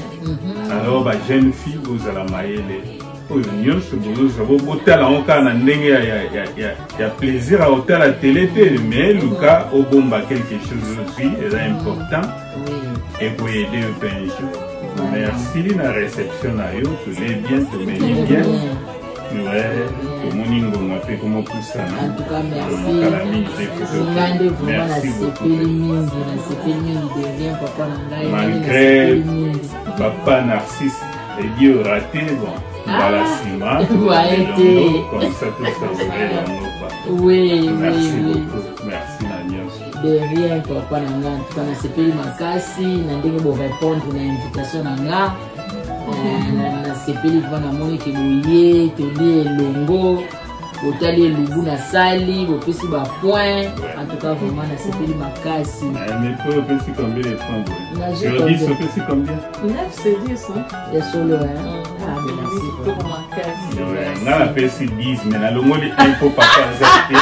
Alors bajeune fille, bozala mayele. Oyo nyonso bozozwa, botala yango kaka na ndenge ya plaisir ya kotala télé te, mais luka obomba quelque chose ozwi, eza important, ekoaider yo mpe un jour. Merci na réception na yo, tolie bien, tomeli bien. Ouais, tomoni ngonga mpe komopusana. En tout cas, merci. Kala mingi te. Nga nde vraiment Merci beaucoup. Nasepeli mingi, nasepeli mingi. De rien, papa na ngai. Malgré Nasepeli mingi. Papa Narcisse edi oraté, bon, mbala nsima Ouais, te. comme ça tosavourer yango quoi. Oui. Merci beaucoup, merci na nyonso. De rien, papa na nga. En tout cas, nasepeli makasi na ndenge borépondre na invitation na nga. Nasepeli mpo namoni ke boye, tolie elongo, botali elubu nasali, bopesi bapoint. En tout cas, vraiment nasepeli makasi. Mais toi, opesi combien de points boye? Nazwi Sur combien? 10, opesi combien? 9 c'est 10, hein. Ya solo, hein? Ah, mais merci. Kitoko makasi. Ouais, nga napesi 10, mais nalongoli 1 mpo papa aza te.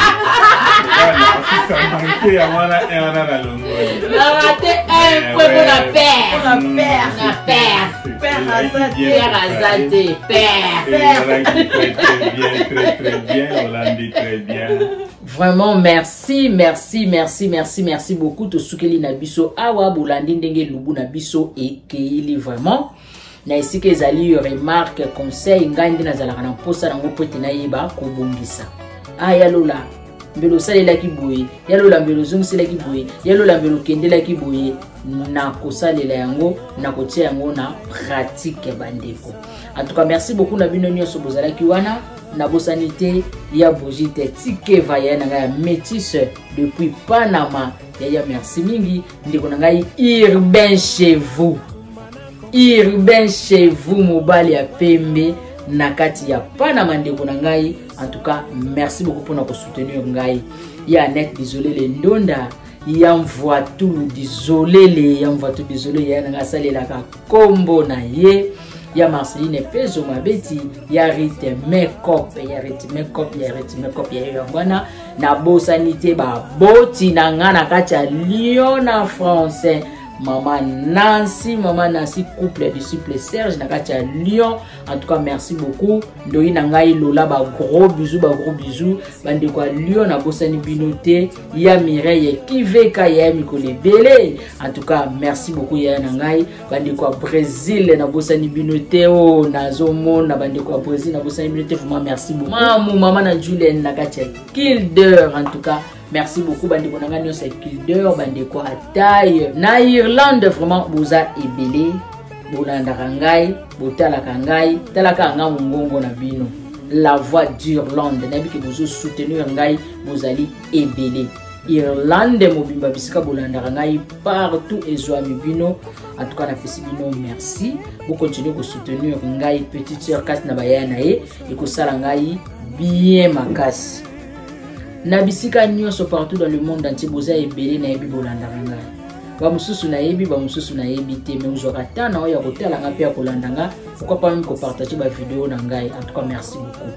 Narcisse yango wana, 1 wana nalongoli. Na raté un point mpona père. Mpona père. Na père. Père aza te. Père aza te, père. Ezalaki très très bien, très très bien, olandi très bien. Vraiment merci, merci, merci, merci, merci beaucoup. Tosukeli na biso awa. Bolandi ndenge elubu na biso ekeili. Vraiment, na esika ezali remarque, conseil, ngai nde nazalaka na mposa nango mpo ete nayeba kobongisa. Ah, ya Lola, mbele osalelaki boye, ya Lola, mbele ozongiselaki boye, ya Lola, mbele okendelaki boye. Nakosalela yango, nakotia yango na pratique ya bandeko. En tout cas, merci beaucoup na bino nyonso bozalaki wana. Nabosani te ya Brigitte Tikeva, yaya na ngai ya métisse depuis Panama. Yaya, merci mingi. Ndeko na ngai Urbain chez vous, Urbain chez vous, mobali ya pembe na kati ya Panama, ndeko na ngai, en tout cas merci beaucoup mpona kosoutenir ngai. Ya Anet Bizolele Ndonda, ya Mvoatulu Dizolele, ya Mvoatulu Dizolele, yaya na ngai, asalelaka nkombo na ye. Ya Marceline Pezo Mabeti, ya Rite Mekop, ya Rite Mekop, ya Rite Mekop, ya yango wana. Nabosani te baboti na ngai na kati ya Lyon na France, mama Nancy, mama Nancy, couple ya disciple Serge na kati ya Lyon. En tout cas, merci beaucoup. Ndoi na ngai Lola, bagros bisous, bagros bisous. Bandeko ya Lyon, nabosani bino te. Ya Mireille Kiveka, ya mikolo ebele, en tout cas merci beaucoup, yaya na ngai. Bandeko ya Brésil, nabosani bino te. O nazomona bandeko ya Brésil, nabosani bino te. Vraiment merci beaucoup. Mamu, mama na Julien na kati ya Kildare, en tout cas merci beaucoup. Bandeko na ngai nyonso ya Kildare, bandeko ya Taille na Irlande, vraiment boza ebele, bolandaka ngai, botalaka ngai. Talaka nga mongongo na bino, la voix d'Irlande. Nayebi ke bozosoutenir ngai, bozali ebele. Irlande mobimba, bisika bolandaka ngai partout, ezwami bino. En tout cas, napesi bino merci. Bokontinue kosoutenir ngai, petite sœur kasi na bayaya na ye, ekosala ngai bien makasi. Na bisika nyonso, partout dans le monde entier, boza ebele. Nayebi bolandaka ngai, bamosusu nayebi, bamosusu nayebi te, mais ozwaka temps na oyo ya kotala nga mpe ya kolanda nga, pourquoi pas même kopartage bavideo na ngai. En tout cas, merci beaucoup.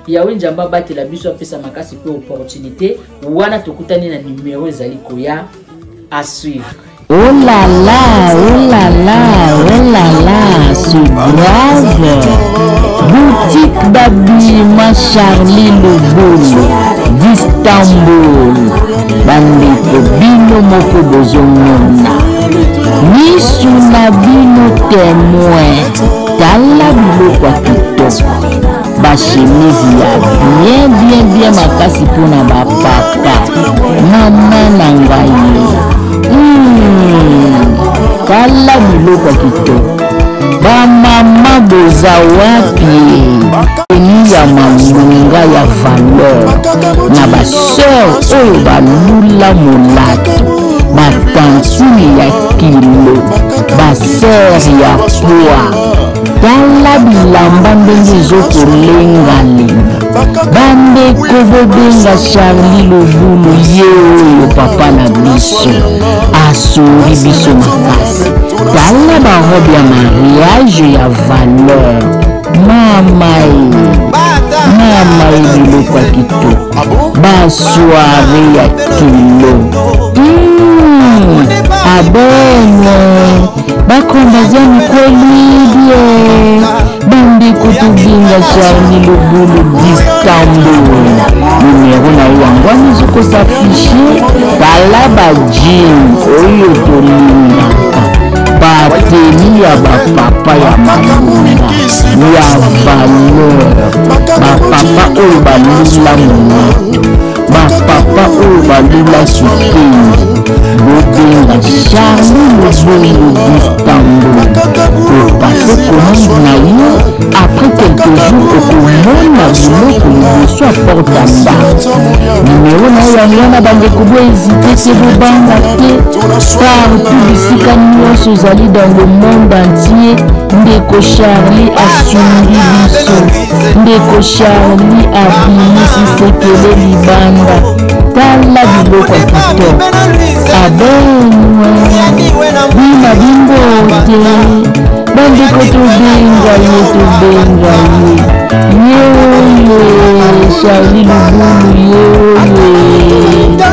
Yawe Nzambe abatela biso, apesa makasi mpe opportunité wana. Tokutani na numero ezali koya. À suivre. Oh là là, oh là là, oh là là, c'est grave. Boutique d'habillement Charlie Lobolo d'Istanbul. Bandeko, bino moko bozomona. Misu na bino témoin. Tala biloko ya kitoko. Bachemise ya bien bien bien makasi mpona bapapa. Mama na ngai. Tala biloko ya kitoko. Bamama, boza wapi? Tenue ya malonga ya valeur na basœur oyo balula. balula molato batantine ya kilo basere ya pwa tala bilamba ndenge ezokolengalenga bandeko bobenga charli lobulu ye oyo papa na biso asungi biso makasi tala barobe ya mariage ya valeur mama ye mama ye biloko ya kitoko basoire ya kilo mm, abene bakombazia mikwelibie bandeko tobenga charli lobolo distambul nimero na ye yango wana ezokosafishe tala bajin oyo tolingaka bateni ya bapapa ya malonga ya valeur bapapa oyo balula molato bapapa oyo balula sukengi bobenga charli lobongo distambul kopase commande na yo après quelques jours okomona biloko liboso ya porte ya ndako nimero na yo yango wana bandeko boezite te bobanga te partout bisika nyonso ozali dans le monde entier ndeko charlie asungi biso ndeko charlie abimisi sekele libanda tala biloko ya kitoko abenwe bina bimbote bandeko tobenga ye tobenga ye ye oye charlie lubulu ye oye.